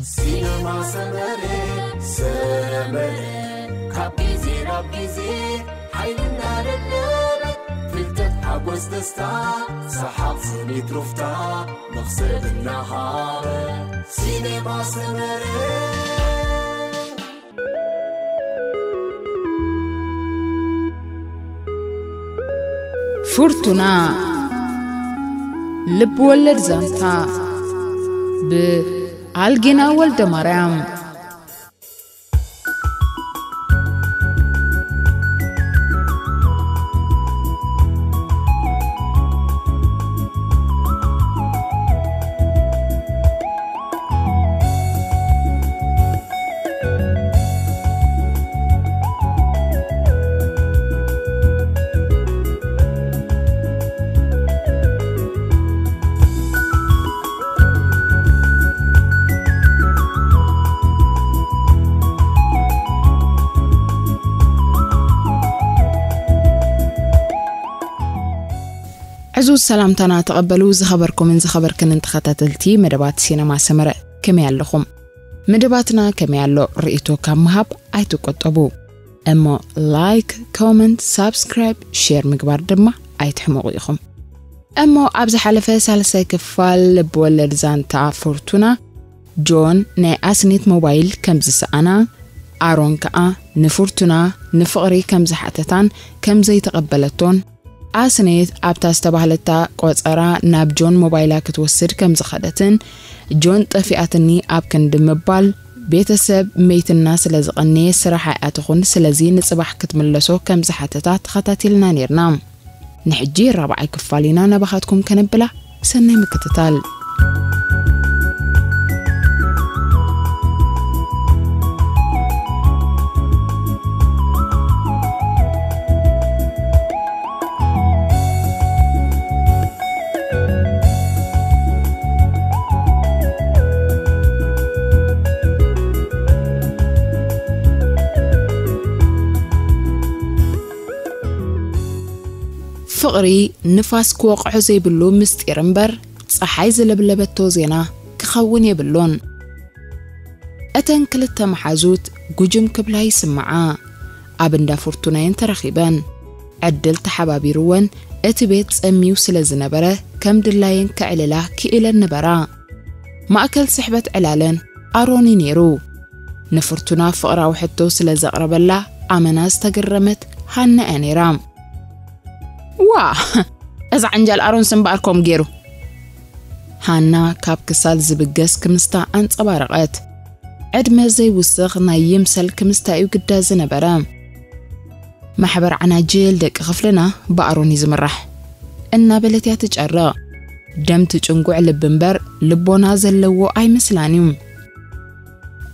ሲነማ ሰመረ፣ ሰመረ፣ ካብ ግዜ ናብ ግዜ ሓይልና ደለበ፣ ፍልጠት፣ ሓጎስ፣ ደስታ፣ ሰሓቕ፣ ስኒት፣ ሩፍታ፣ መኽሰብ እናሃበ። ሲነማ ሰመረ። ፍርቱና፣ ልብ ወለድ ዛንታ፣ ብኣልጌና ወልደ ማርያም። ዕዙዝ ሰላምታና ተቐበሉ። ዝኸበርኩምን ዝኸበርክንን ተኸታተልቲ መደባት ሲነማ ሰመረ፣ ከመይ ኣለኹም? መደባትና ከመይ ኣሎ ርእይቶ ካብ ምሃብ ኣይትቆጠቡ። እሞ ላይክ፣ ኮመንት፣ ሳብስክራይብ፣ ሼር ምግባር ድማ ኣይትሕመቑ ኢኹም። እሞ ኣብ ዝሓለፈ ሳልሳይ ክፋል ልብወለድ ዛንታ ፍርቱና፣ ጆን ናይ ኣስኔት ሞባይል ከም ዝሰኣና፣ ኣሮን ከኣ ንፍርቱና ንፍቕሪ ከም ዝሓተታን ከም ዘይተቐበለቶን፣ ኣስኔት ኣብታ ዝተባህለታ ቆጸራ ናብ ጆን ሞባይላ ክትወስድ ከም ዝኸደትን፣ ጆን ጠፊኣትኒ ኣብ ክንዲ ምባል፣ ቤተሰብ መይትና ስለ ዝቐነየ ስራሕ ኣይኣተኹን፣ ስለዚ ንጽባሕ ክትምለሶ ከም ዝሓተታ ተኸታቲልና ኔርና። ንሕጂ ራብዓይ ክፋል ኢና ናባኻትኩም ከነብላ። ሰናይ ምክትታል። ፍቕሪ ንፋስ ክወቕዖ ዘይብሉ ምስጢር እምበር፣ ጸሓይ ዝለብለበቶ ዜና ክኸውን የብሉን። እተን ክልተ መሓዙት ጉጅም ክብላ ይስምዓ። ኣብ እንዳ ፍርቱናየን ተረኺበን። ዕድል ተሓባቢርወን እቲ ቤት ጸምዩ ስለ ዝነበረ፣ ከም ድላየን ከዕልላ ክኢለን ነበራ። ማእከል ስሕበት ዕላለን ኣሮን እዩ ነይሩ። ንፍርቱና ፍቕራዊ ሕቶ ስለ ዘቕረበላ ኣመና ዝተገረመት ሃና እያ ነይራ። "ዋ! እዛ ዓንጃል ኣሮንስ እምበኣር ከምኡ ገይሩ?" ሃና ካብ ክሳል ዝብገስ ክምስታ ኣንጸባረቐት። ዕድመ ዘይውስኽ ናይ ይምሰል ክምስታ እዩ ግዳ ዝነበረ። "ማሕበር ዓናጅል ደቂ ክፍልና ብኣሮን እዩ ዝምራሕ" እናበለት እያ ትጨርቕ። ደም ትጭንጉዕ ልቢ እምበር ልቦና ዘለዎ ኣይመስላን እዩ።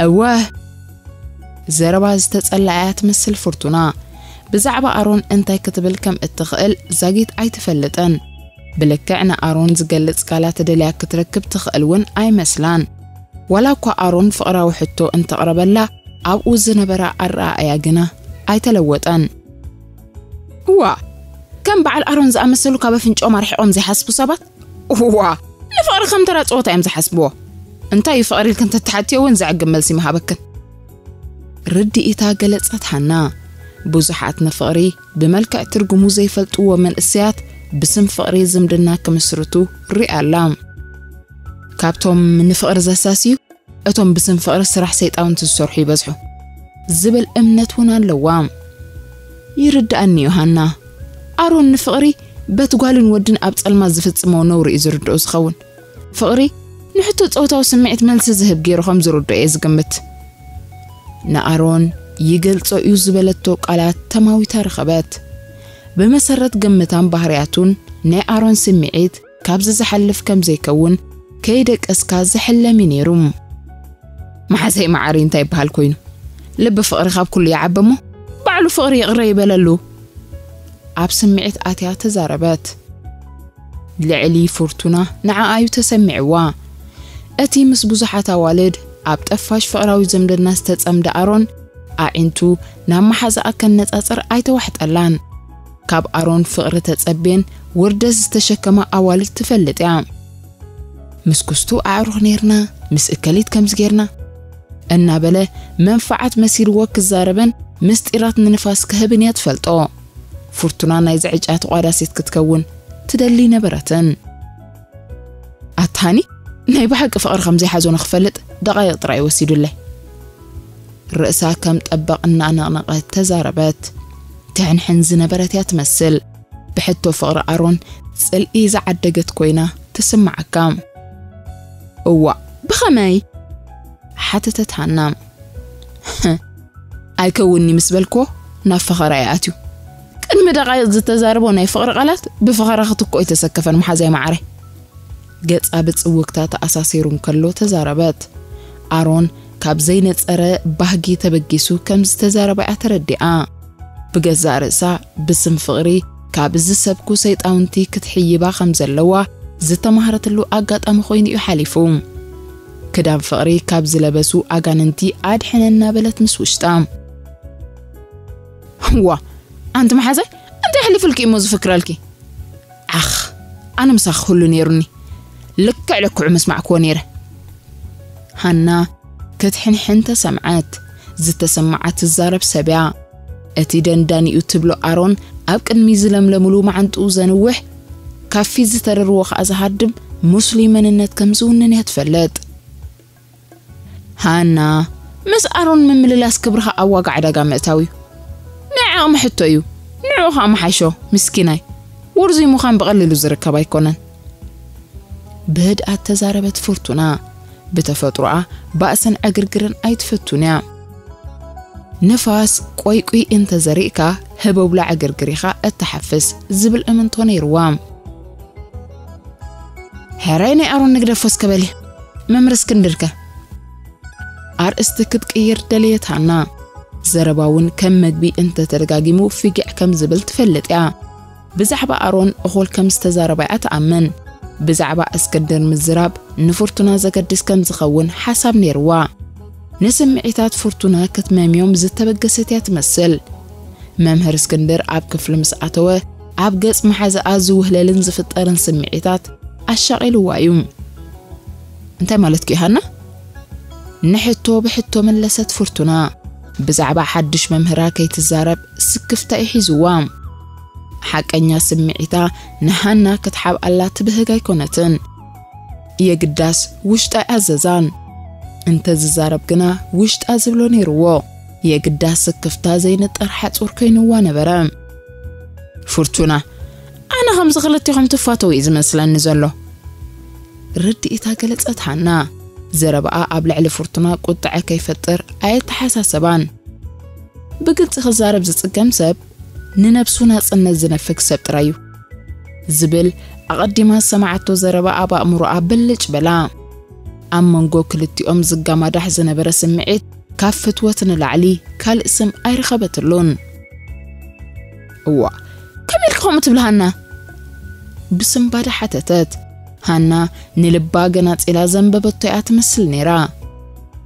"እወ!" ዘረባ ዝተጸላ እያ ትመስል ፍርቱና። ብዛዕባ ኣሮን እንታይ ክትብል ከም እትኽእል ዛጊት ኣይትፈልጥን። ብልክዕ ንኣሮን ዝገልጽ ቃላት ደልያ ክትረክብ ትኽእል እውን ኣይመስላን። ዋላ እኳ ኣሮን ፍቕራዊ ሕቶ እንተቕረበላ፣ ኣብኡ ዝነበራ ኣረኣእያ ግና ኣይተለወጠን። "እዋ፣ ከም በዓል ኣሮን ዝኣመሰሉ ካብ ኣፍንጫኦም ኣርሒቖም ዘይሓስቡ ሰባት፣ እዋ፣ ንፍቕሪ ከም ተራ ጸወታ እዮም ዝሓስብዎ። እንታይ እዩ ፍቕሪ ኢልክን ተተሓትዮ እውን ዘዕግብ መልሲ ምሃበክን?" ርድኢታ ገለጸት ሃና። ብዙሓት ንፍቕሪ ብመልክዕ ትርጉሙ ዘይፈልጥዎ መንእሰያት ብስም ፍቕሪ ዝምድና ክምስርቱ ሪኣ ኣላ። ካብቶም ንፍቕሪ ዘሳስዩ፣ እቶም ብስም ፍቕሪ ስራሕ ሰይጣውንቲ ዝሰርሑ ይበዝሑ ዝብል እምነት እውን ኣለዋ። ይርድኣኒ እዩ ሃና። ኣሮን ንፍቕሪ በቲ ጓልን ወድን ኣብ ጸልማት ዝፍጽሞ ነውሪ እዩ ዝርድኦ ዝኸውን። ፍቕሪ ንሕቶ ጾታዊ ስምዒት መልሲ ዝህብ ገይሩ ከም ዝርድኦ እየ ዝግምት። ንኣሮን ይገልጾ እዩ ዝበለቶ ቃላት ተማዊታ ረኸበት። ብመሰረት ግምታን ባህርያቱን ናይ ኣሮን ስምዒት ካብዚ ዝሓልፍ ከም ዘይከውን ከይደቀስካ ዝሕለም እዩ ነይሩ። "መሓዘይ መዓሪ እንታይ ይበሃል ኮይኑ? ልቢ ፍቕሪ ካብ ኩሉ ይዓቢ እሞ ባዕሉ ፍቕሪ ይቕረ ይበለሉ" ኣብ ስምዒት ኣትያ ተዛረበት። ልዕሊ ፍርቱና ንዓኣ እዩ ተሰሚዕዋ። እቲ ምስ ብዙሓት ኣዋልድ ኣብ ጠፋሽ ፍቕራዊ ዝምድና ዝተጸምደ ኣሮን፣ ኣዒንቱ ናብ መሓዛኣ ከነጻጽር ኣይተዋሕጠላን። ካብ ኣሮን ፍቕሪ ተጸቤን ውርደት ዝተሸከማ ኣዋልድ ትፈልጥ እያ። "ምስ ኩስቱ ኣዕሩኽ ኔርና፣ ምስ እከሊት ከምዚ ጌርና፣ እናበለ መንፋዓት መሲልዎ ክዛረብን ምስጢራት ንንፋስ ክህብን እያ ትፈልጦ። ፍርቱና ናይ ዝዕጫ ተቋዳሲት ክትከውን ትደሊ ነበረትን። ኣታኒ ናይ ብሓቂ ፍቕሪ ከም ዘይሓዞ ንክፈልጥ ደቓይቕ ጥራይ ወሲዱለይ። ርእሳ ከም ጠበቕ እናነቕነቐት ተዛረበት። ትሕንሕን ዝነበረት እያ ትመስል። ብሕቶ ፍቕሪ ኣሮን ጽልኢ ዝዓደገት ኮይና ትስምዓካ። እዋ፣ ብኸመይ? ሓተተት ሃና። ኣይከውንኒ ምስ በልክዎ ናብ ፈኸራ እዩ ኣትዩ። ቅድሚ ደቓይቕ ዝተዛረቦ ናይ ፍቕሪ ቃላት ብፈኸራ ክትክኦ ኣይተሰከፈን መሓዛይ መዓረይ። ገጻ ብጽውግታ ተኣሳሲሩ እንከሎ ተዛረበት። ኣሮን ካብ ዘይነጸረ ባህጊ ተበጊሱ ከም ዝተዛረበ እያ ተረዲኣ። ብገዛእ ርእሳ ብስም ፍቕሪ ካብ ዝሰብኩ ሰይጣውንቲ ክትሕይባ ከም ዘለዋ ዝተማህረትሉ ኣጋጣሚ ኮይኑ እዩ ሓሊፉ። ክዳን ፍቕሪ ካብ ዝለበሱ ኣጋንንቲ ኣድሕነና በለት ምስ ውሽጣ። ዋ፣ ኣንቲ መሓዛይ፣ እንታይ ኣሕሊፍልኪ እሞ ዝፍክረልኪ? ዓኽ፣ ኣነ ምሳኺ ኩሉ ነይሩኒ። ልክዕ ልክዑ ምስማዕክዎ ነይረ። ሃና ክትሕንሕን ተሰምዐት። ዝተሰማዓ ትዛረብ ሰብ እያ። እቲ ደንዳኒኡ ትብሎ ኣሮን ኣብ ቅድሚ ዝለምለሙሉ መዓንጥኡ ዘንውሕ፣ ካብ ፊት ዝተረርዎ ከኣ ዝሃድም ምስሉይ መንነት ከም ዝውንን እያ ትፈልጥ። ሃና፣ ምስ ኣሮን ምምልላስ ክብርኻ ኣብ ዋጋ ዕዳጋ ምእታው እዩ። ናይ ዓቕሚ ሕቶ እዩ። ንዕኡ ኸኣ መሓሾ፣ ምስኪናይ። ውርዙይ ምዃን ብቐሊሉ ዝርከብ ኣይኮነን። ብህድኣት ተዛረበት ፍርቱና። ብተፈጥሮኣ ባእስን ዕግርግርን ኣይትፈቱን እያ። ንፋስ ቆይቁይ እንተ ዘሪእካ፣ ህበብላ ዕግርግር ኢኻ እትሓፍስ ዝብል እምንቶ ነይርዋ። ሕራይ ናይ ኣሮን ንግደፎ እስከ በሊ፣ መምህር እስክንድርከ? ኣርእስቲ ክትቅይር ደለየት ሃና። ዘረባ እውን ከም መግቢ እንተ ተደጋጊሙ ፊግዕ ከም ዝብል ትፈልጥ እያ። ብዛዕባ ኣሮን እኹል ከም ዝተዛረባ እያ ትኣምን። ብዛዕባ እስክንድር ምዝራብ ንፍርቱና ዘገድስ ከም ዝኸውን ሓሳብ ነይርዋ። ንስምዒታት ፍርቱና ክትመምዮም ዝተበገሰት እያ ትመስል። መምህር እስክንድር ኣብ ክፍሊ ምስ ኣተወ፣ ኣብ ገጽ መሓዛኣ ዝውህለልን ዝፍጠርን ስምዒታት ኣሻቒልዋ እዩ። እንታይ ማለትኪ እዩ ሃና? ንሕቶ ብሕቶ መለሰት ፍርቱና። ብዛዕባ ሓድሽ መምህራ ከይትዛረብ ስክፍታ እዩ ሒዝዋ። ሓቀኛ ስምዒታ ንሃና ክትሓብኣላ ትብህግ ኣይኮነትን። የግዳስ ውሽጣ ኣዘዛን። እንተ ዝዛረብ ግና ውሽጣ ዝብሎ ነይርዎ። የግዳስ ስክፍታ ዘይንጠር ሓጹር ኮይንዋ ነበረ። ፍርቱና፣ ኣነ ከምዚ ክልቲኹም ትፋተው እዩ ዝመስለኒ ዘሎ። ርድኢታ ገለጸት ሃና። ዘረባኣ ኣብ ልዕሊ ፍርቱና ቁጥዐ ከይፈጥር ኣየተሓሳሰባን። ብግልጺ ክዛረብ ዝጽገም ሰብ ንነብሱ ናጽነት ዝነፍግ ሰብ ጥራይ እዩ። ዝብል ኣቐዲማ ዝሰማዓቶ ዘረባ ኣብ ኣእምሮኣ ብልጭ በላ። ኣብ መንጎ ክልቲኦም ዝጋማዳሕ ዝነበረ ስምዒት ካብ ፍትወት ንላዕሊ ካልእ ስም ኣይረኸበትሉን። እዋ፣ ከመይ ኢልኪ ከምኡ ትብሊ ሃና? ብስንባደ ሓተተት። ሃና ንልባ ገናጺላ ዘንበበቶ እያ ትመስል ነይራ።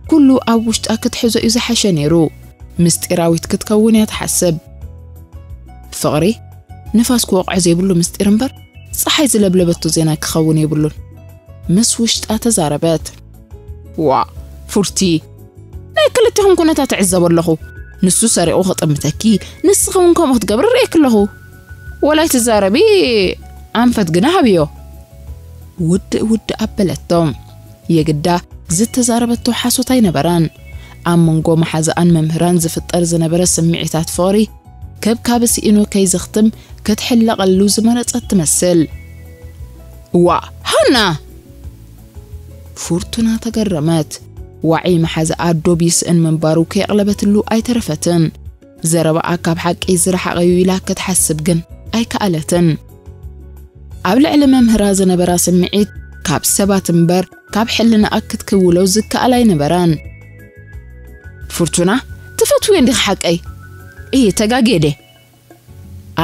ኩሉ ኣብ ውሽጣ ክትሕዞ እዩ ዝሓሸ ነይሩ። ምስጢራዊት ክትከውን እያ ትሓስብ። ፍቕሪ ንፋስ ክወቕዖ ዘይብሉ ምስጢር እምበር፣ ጸሓይ ዝለብለበቶ ዜና ክኸውን የብሉን። ምስ ውሽጣ ተዛረበት። ዋ፣ ፉርቲ፣ ናይ ክልቲኹም ኩነታት እዕዘቦ ኣለኹ። ንሱ ሰሪቑ ክጥምተኪ፣ ንስኺ እውን ከምኡ ክትገብሪ ርእየኪ ኣለኹ። ወላይ ትዛረቢ ኣንፈት ግና ሃብዮ። ውድእ ውድእ ኣበለቶ። የግዳ ዝተዛረበቶ ሓሶት ኣይነበረን። ኣብ መንጎ መሓዛኣን መምህራን ዝፍጠር ዝነበረ ስምዒታት ፍቕሪ ከብካቢ ስኢኑ ከይዘኽትም ክትሕለቐሉ ዝመረጸት ትመስል። ዋ፣ ሃና! ፉርቱና ተገረመት። ዋዒ መሓዛኣ ዶብ ይስእን ምንባሩ ከየቕለበትሉ ኣይተረፈትን። ዘረባኣ ካብ ሓቂ ዝረሓቐ እዩ ኢላ ክትሓስብ ግን ኣይከኣለትን። ኣብ ልዕሊ መምህራ ዝነበራ ስምዒት ካብ ሰባት እምበር ካብ ሕልናኣ ክትክውሎ ዝከኣል ኣይነበረን። ፍርቱና፣ ትፈትውዮ እንዲኺ ሓቀይ? እየ ተጋግየ ድየ?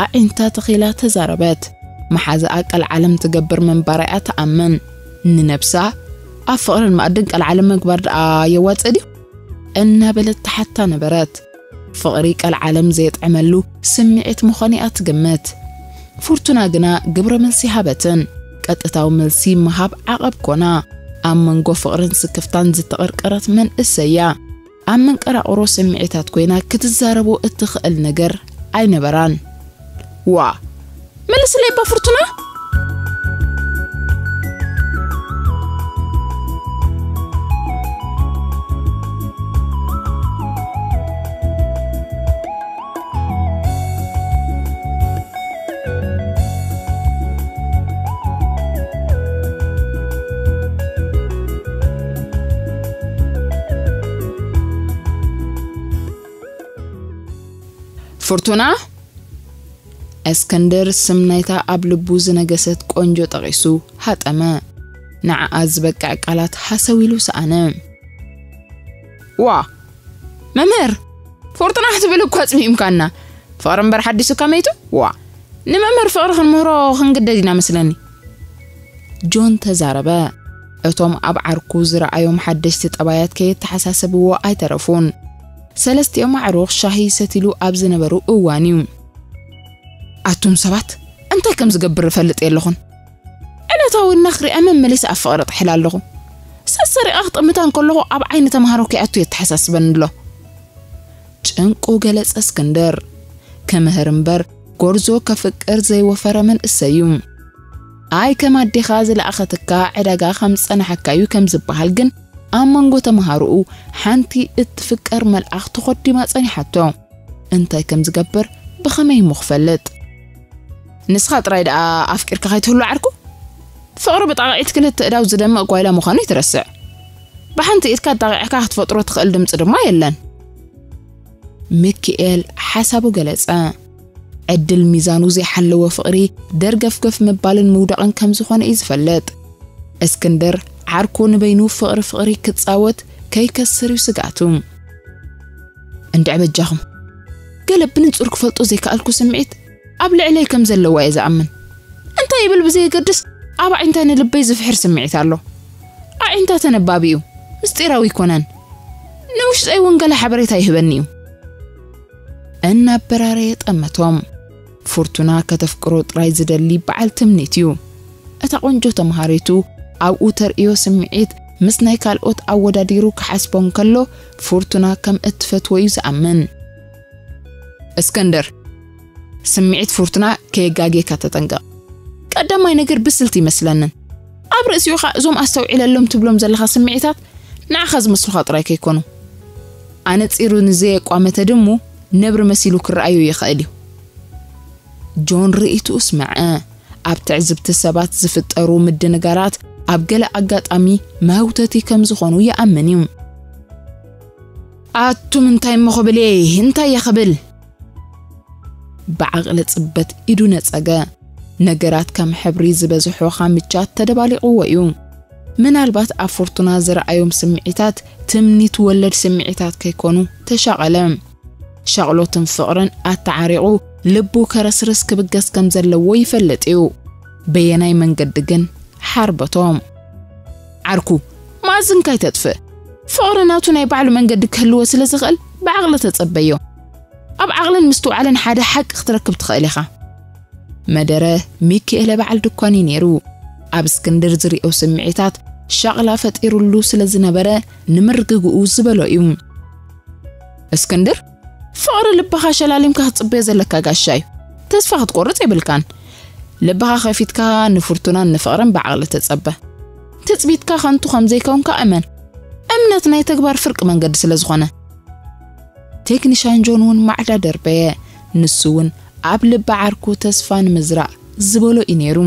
ኣዒንታ ተኺላ ተዛረበት። መሓዛኣ ቀልዓለም ትገብር ምንባራ እያ ትኣምን። ንነብሳ ኣብ ፍቕርን መኣድን ቀልዓለም ምግባር ደኣ የዋጽእ ድዩ? እናበለት ትሓታ ነበረት። ፍቕሪ ቀልዓለም ዘየጥዕመሉ ስምዒት ምዃኑ እያ ትግምት። ፍርቱና ግና ግብረ መልሲ ሃበትን። ቀጥታዊ መልሲ ምሃብ ዓቐብ ኮና። ኣብ መንጎ ፍቕርን ስክፍታን ዝተቐርቀረት መንእሰይ እያ። ኣብ መንቀራቕሮ ስምዒታት ኮይና ክትዛረቦ እትኽእል ነገር ኣይነበራን። "ዋ፣ መልስለይ እባ ፍርቱና!" ፍርቱና? እስክንድር ስም ናይታ ኣብ ልቡ ዝነገሰት ቆንጆ ጠቒሱ ሃጠመ። ንዓኣ ዝበቅዕ ቃላት ሃሰው ኢሉ ሰኣነ። "ዋ፣ መምህር፣ ፍርቱና ክትብል እኳ ኣጽሚእምካና። ፍቕሪ እምበር ሓዲሱካ መይቱ? ዋ፣ ንመምህር ፍቕሪ ክንምህሮ ክንግደድ ኢና መስለኒ።" ጆን ተዛረበ። እቶም ኣብ ዓርኩ ዝረኣዮም ሓደሽቲ ጠባያት ከየተሓሳሰብዎ ኣይተረፉን። ሰለስቲኦም ኣዕሩኽ ሻሂ ይሰትሉ ኣብ ዝነበሩ እዋን እዩ። "ኣቱም ሰባት፣ እንታይ ከም ዝገብር እፈልጥ የለኹን። ዕለታዊ እናኽሪኣ መመሊሰ ኣብ ፍቕሪ ጥሒል ኣለኹ። ሰሰሪቓ ክጥምታ እንከለኹ ኣብ ዓይኒ ተምሃሮ ከይኣቱ የተሓሳስበኒ ኣሎ።" ጭንቁ ገለጸ እስክንድር። ክምህር እምበር ጎርዞ ከፍቅር ዘይወፈረ መንእሰይ እዩ። ኣይ ከም ኣዴኻ ዝለኣኸትካ ዕዳጋ ከም ዝጸናሓካ እዩ ከም ዝበሃል ግን ኣብ መንጎ ተምሃሮኡ ሓንቲ እትፍቀር መልኣኽ ተኾዲማ ጸኒሓቶ። እንታይ ከም ዝገብር ብኸመይ እሞ ክፈልጥ? "ንስኻ ጥራይ ደኣ ኣፍቂርካ ከይትህሉ ዓርኩ? ፍቕሪ ብጣቕዒት ክልተ እዳው ዝደምቕ ጓይላ ምዃኑ ይትረስዕ። ብሓንቲ ኢድካ ኣጣቒዕካ ክትፈጥሮ ትኽእል ድምጺ ድማ የለን።" ሚኪኤል ሓሳቡ ገለጸ። ዕድል ሚዛኑ ዘይሓለወ ፍቕሪ ደርገፍገፍ ምባልን ምውዳቕን ከም ዝኾነ እዩ ዝፈልጥ። እስክንድር ዓርኩ ንበይኑ ፍቕሪ ፍቕሪ ክጻወት ከይከስር እዩ ስግኣቱ። "እንድዒ በጃኹም፣ ገለ ብንጹር ክፈልጦ ዘይከኣልኩ ስምዒት ኣብ ልዕለይ ከም ዘለዋ እየ ዝኣምን። እንታይ ይብል ብዘየገድስ ኣብ ኣዒንታ ንልበይ ዝፍሕር ስምዒት ኣሎ። ኣዒንታ ተነባቢ እዩ፣ ምስጢራዊ ኣይኮነን። ንውሽጠይ እውን ገለ ሓበሬታ ይህበኒ እዩ።" እናበራረየ ጠመቶም። ፍርቱና ከተፍቅሮ ጥራይ ዝደሊ በዓል ትምኒት እዩ። እታ ቆንጆ ተምሃሪቱ ኣብኡ ተርእዮ ስምዒት ምስ ናይ ካልኦት ኣወዳዲሩ ክሓስቦ እንከሎ፣ ፍርቱና ከም እትፈትዎ እዩ ዝኣምን። "እስከንደር፣ ስምዒት ፍርቱና ከየጋጌካ ተጠንቀቕ። ቀዳማይ ነገር ብስልቲ ይመስለንን። ኣብ ርእሲኡ ኸኣ እዞም ኣስተውዒለሎም ትብሎም ዘለኻ ስምዒታት ንዓኻ ዝመስሉኻ ጥራይ ከይኮኑ። ኣነጺሩ ንዘየቋመተ ድሙ ነብሪ መሲሉ ክረኣዮ ይኽእል እዩ።" ጆን ርእይትኡ ስምዐ። ኣብ ትዕዝብቲ ሰባት ዝፍጠሩ ምድንጋራት ኣብ ገለ ኣጋጣሚ መህውተቲ ከም ዝኾኑ ይኣምን እዩ። "ኣቱም እንታይ እሞ ክብል እየ? እንታይ እየ ክብል?" ብዓቕሊ ጽበት ኢዱ ነጸገ። ነገራት ከም ሕብሪ ዝበዝሖ ካምቻ ተደባሊቕዎ እዩ። ምናልባት ኣብ ፍርቱና ዝረኣዮም ስምዒታት ትምኒት ወለድ ስምዒታት ከይኮኑ ተሻቐለ። ሻቕሎትን ፍቕርን ኣተዓሪቑ ልቡ ከረስርስ ክብገስ ከም ዘለዎ ይፈልጥ እዩ። በየናይ መንገዲ ግን ሓርበቶ። ዓርኩ፣ መኣዝንካ ኣይተጥፍእ። ፍቕሪ ናቱ ናይ ባዕሉ መንገዲ ክህልዎ ስለ ዝኽእል ብዓቕሊ ተጸበዮ። ኣብ ዓቕልን ምስትውዓልን ሓደ ሓቂ ክትረክብ ትኽእል ኢኻ። መደረ ሚኪኤለ በዓል ድኳን እዩ ነይሩ። ኣብ እስክንድር ዝሪኦ ስምዒታት ሻቕላ ፈጢሩሉ ስለ ዝነበረ ንምርግግኡ ዝበሎ እዩ። እስክንድር፣ ፍቕሪ ልብኻ ሸላሊምካ ክትጽበዮ ዘለካ ጋሻ እዩ። ተስፋ ክትቆርጽ የብልካን። ልብኻ ከፊትካ ንፍርቱናን ንፍቕርን ብዓቕሊ ተጸበ። ትጽቢትካ ከንቱ ከም ዘይከውን ከኣ እመን። እምነት ናይ ተግባር ፍርቂ መንገዲ ስለ ዝኾነ። ቴክኒሻን ጆን እውን ማዕዳ ደርበየ። ንሱ እውን ኣብ ልቢ ዓርኩ ተስፋ ንምዝራእ ዝበሎ እዩ ነይሩ።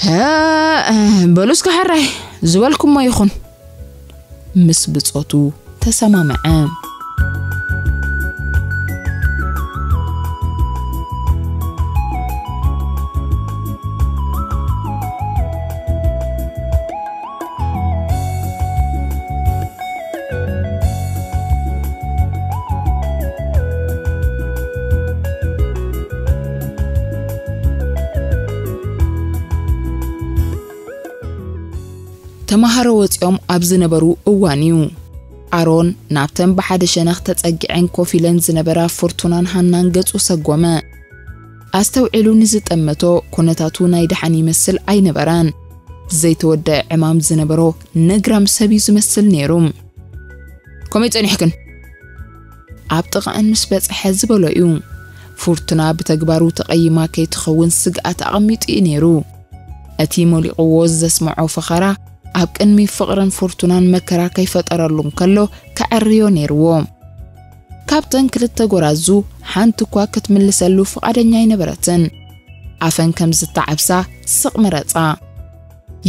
"ሀ፣ በሉ እስከ ሕራይ ዝበልኩሞ ይኹን" ምስ ብጾቱ ተሰማምዐ። ተማሃሮ ወጺኦም ኣብ ዝነበሩ እዋን እዩ። ኣሮን ናብተን ብሓደ ሸነኽ ተጸጊዐን ኮፍ ኢለን ዝነበራ ፍርቱናን ሃናን ገጹ ሰጎመ። ኣስተውዒሉ ንዝጠመቶ ኩነታቱ ናይ ደሓን ይመስል ኣይነበረን። ዘይተወደአ ዕማም ዝነበሮ ነግራም ሰብ እዩ ዝመስል ነይሩ። ከመይ ጸኒሕክን? ኣብ ጥቓኣን ምስ በጽሐ ዝበሎ እዩ። ፍርቱና ብተግባሩ ተቐይማ ከይትኸውን ስግኣት ኣቐሚጡ እዩ ነይሩ። እቲ ሞሊቕዎ ዘስምዖ ፈኸራ ኣብ ቅድሚ ፍቕርን ፍርቱናን መከራ ከይፈጠረሉ እንከሎ ከዐርዮ ነይርዎ። ካብተን ክልተ ጎራዙ ሓንቲ እኳ ክትምልሰሉ ፍቓደኛ ኣይነበረትን። ኣፈን ከም ዝተዓብሳ ስቕ መረጻ።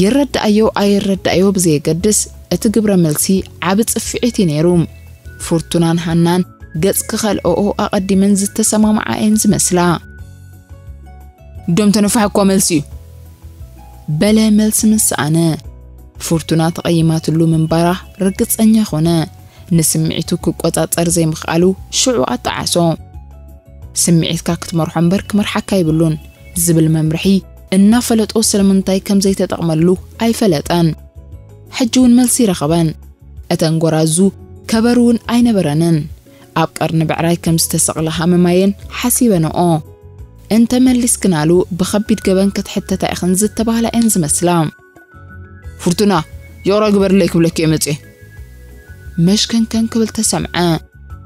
ይረዳኣዮ ኣይረዳኣዮ ብዘየገድስ እቲ ግብረ መልሲ ዓቢ ጽፍዒት እዩ ነይሩ። ፍርቱናን ሃናን ገጽ ክኸልኦኦ ኣቐዲመን ዝተሰማማዓ እየን ዝመስላ። ዶም ተነፋሕ እኳ መልሲ እዩ። በለ መልሲ ምስ ሰኣነ። ፍርቱና ተቐይማትሉ ምንባራ ርግጸኛ ኾነ። ንስምዒቱ ክቆጻጸር ዘይምኽኣሉ ሽዑ ኣጠዓሶ። ስምዒትካ ክትመርሖ እምበር ክመርሓካ ይብሉን ዝብል መምርሒ እናፈለጦ ስለምንታይ ከም ዘይተጠቕመሉ ኣይፈለጠን። ሕጂ እውን መልሲ ረኸበን። እተን ጎራዙ ከበሩ እውን ኣይነበረንን። ኣብ ቀርኒ ብዕራይ ከም ዝተሰቕለ ሃመማየን ሓሲበንኦ። እንተ መሊስክናሉ ብኸቢድ ገበን ክትሕተታ ኢኽን ዝተባህላ እየን ዝመስላ። ፍርቱና፣ ይቕረ ግበርለይ ክብለኪ እየ መጽየ። መሽከንከን ክብል ተሰምዐ።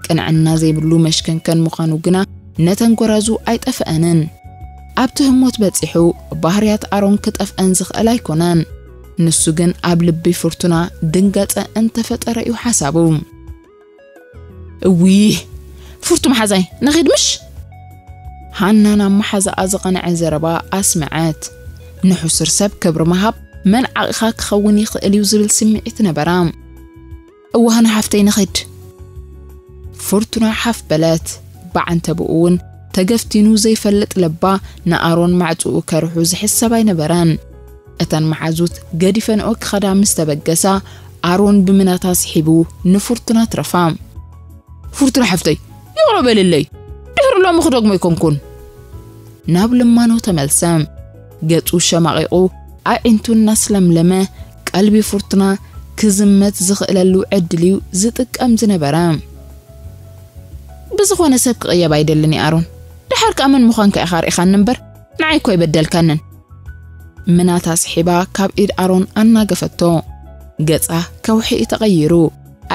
ቅንዕና ዘይብሉ መሽከንከን ምዃኑ ግና ነተን ጎራዙ ኣይጠፍአንን። ኣብቲ ህሞት በጺሑ ባህርያት ኣሮን ክጠፍአን ዝኽእል ኣይኮነን። ንሱ ግን ኣብ ልቢ ፍርቱና ድንጋጸ እንተፈጠረ እዩ ሓሳቡ። እዊ፣ ፍርቱ መሓዛይ፣ ንኺድ ምሽ? ሃና ናብ መሓዛኣ ዝቐንዐ ዘረባ ኣስመዐት። ንሕሱር ሰብ ክብሪ ምሃብ መን ዓቕኻ ክኸውን ይኽእል እዩ ዝብል ስምዒት ነበራ። እዋህና ሓፍተይ ንኺድ። ፍርቱና ሓፍ በለት። ብዓንተብኡ እውን ተገፍቲኑ ዘይፈልጥ ለባ ንኣሮን ማዕጽኡ ከርሑ ዝሕሰብ ኣይነበረን። እተን መሓዙት ገዲፈንኦ ክኸዳ ምስ ተበገሳ፣ ኣሮን ብምናታ ስሒቡ ንፍርቱና ትረፋ። ፍርቱና ሓፍተይ፣ ይቕረ በልለይ። ድሕሪ ሎሚ ክደግሞ ኣይኮንኩን። ናብ ልማኖ ተመልሰ። ገጹ ሸማቒቑ፣ ኣዒንቱ እናስለምለመ፣ ቀልቢ ፍርቱና ክዝመት ዝኽእለሉ ዕድል እዩ ዝጥቀም ዝነበረ። ብዝኾነ ሰብ ክቕየብ ኣይደልን እየ ኣሮን። ደሓር ከኣ መን ምዃንካ ኢኻ ኣርኢኻኒ እምበር፣ ንዓይ እኮ ኣይበደልካንን። ምናታ ስሒባ ካብ ኢድ ኣሮን ኣናገፈቶ። ገጻ ከውሒ እዩ ተቐይሩ።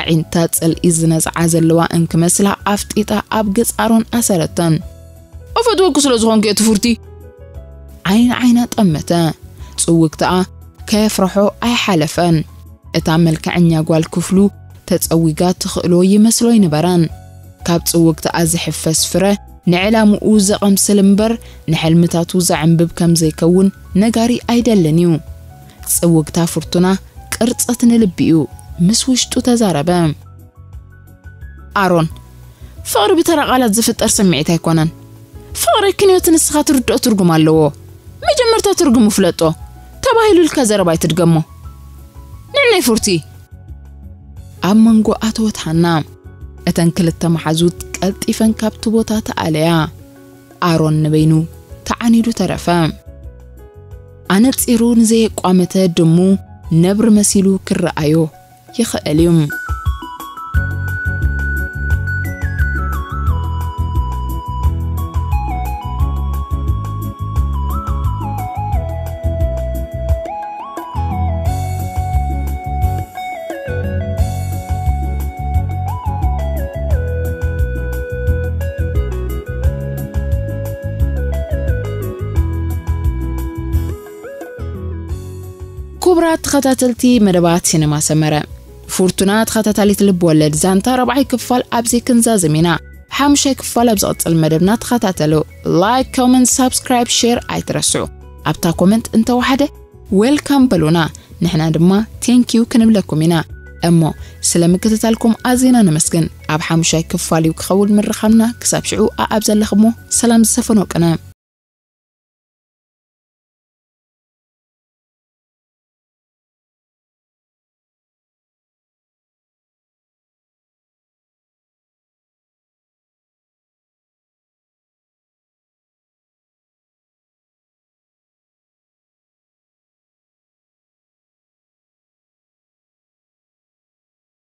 ኣዒንታ ጽልኢ ዝነዝዓ ዘለዋ እንክመስላ ኣፍጢጣ ኣብ ገጽ ኣሮን ኣሰረተን። እፈትወኪ ስለ ዝኾንኩ እየ ትፉርቲ። ዓይኒ ዓይና ጠመተ። ጽውግታኣ ከየፍረሖ ኣይሓለፈን። እታ መልክዐኛ ጓል ክፍሉ ተጸዊጋ ትኽእሎ ይመስሎ ኣይነበረን። ካብ ጽውግታኣ ዝሕፈስ ፍረ ንዕላምኡ ዘቐምስል እምበር ንሕልምታቱ ዘዕንብብ ከም ዘይከውን ነጋሪ ኣይደልን እዩ። ጽውግታ ፍርቱና ቅርጸት ንልቢ እዩ፣ ምስ ውሽጡ ተዛረበ። ኣሮን፣ ፍቕሪ ብተራ ቃላት ዝፍጠር ስምዒት ኣይኮነን። ፍቕሪ ክንዮት ንስኻ ትርድኦ ትርጉም ኣለዎ። መጀመርታ ትርጉሙ ፍለጦ። ተባሂሉ ኢልካ ዘረባ ኣይትድገሞ። ንዕናይ ፉርቲ። ኣብ መንጎ ኣተወት ሃና። እተን ክልተ መሓዙት ቀልጢፈን ካብቲ ቦታ ተኣለያ። ኣሮን ንበይኑ ተዓኒዱ ተረፈ። ኣነጺሩ ንዘየቋመተ ድሙ ነብሪ መሲሉ ክረኣዮ ይኽእል እዩ። ክቡራት ተኸታተልቲ መደባት ሲነማ ሰመረ፣ ፍርቱና ተኸታታሊት ልብ ወለድ ዛንታ ራብዓይ ክፋል ኣብዚ ክንዛዝም ኢና። ሓሙሻይ ክፋል ኣብ ዝቕጽል መደብና ተኸታተሉ። ላይክ፣ ኮመንት፣ ሳብስክራይብ፣ ሼር ኣይትረስዑ። ኣብታ ኮመንት እንተወሓደ ዌልካም በሉና፣ ንሕና ድማ ቴንኪዩ ክንብለኩም ኢና። እሞ ስለ ምክትታልኩም ኣዚና ነመስግን። ኣብ ሓሙሻይ ክፋል እዩ ክኸውን ምርኻብና። ክሳብ ሽዑ ኣኣብ ዘለኽሞ ሰላም ዝሰፈኖ ቅነ።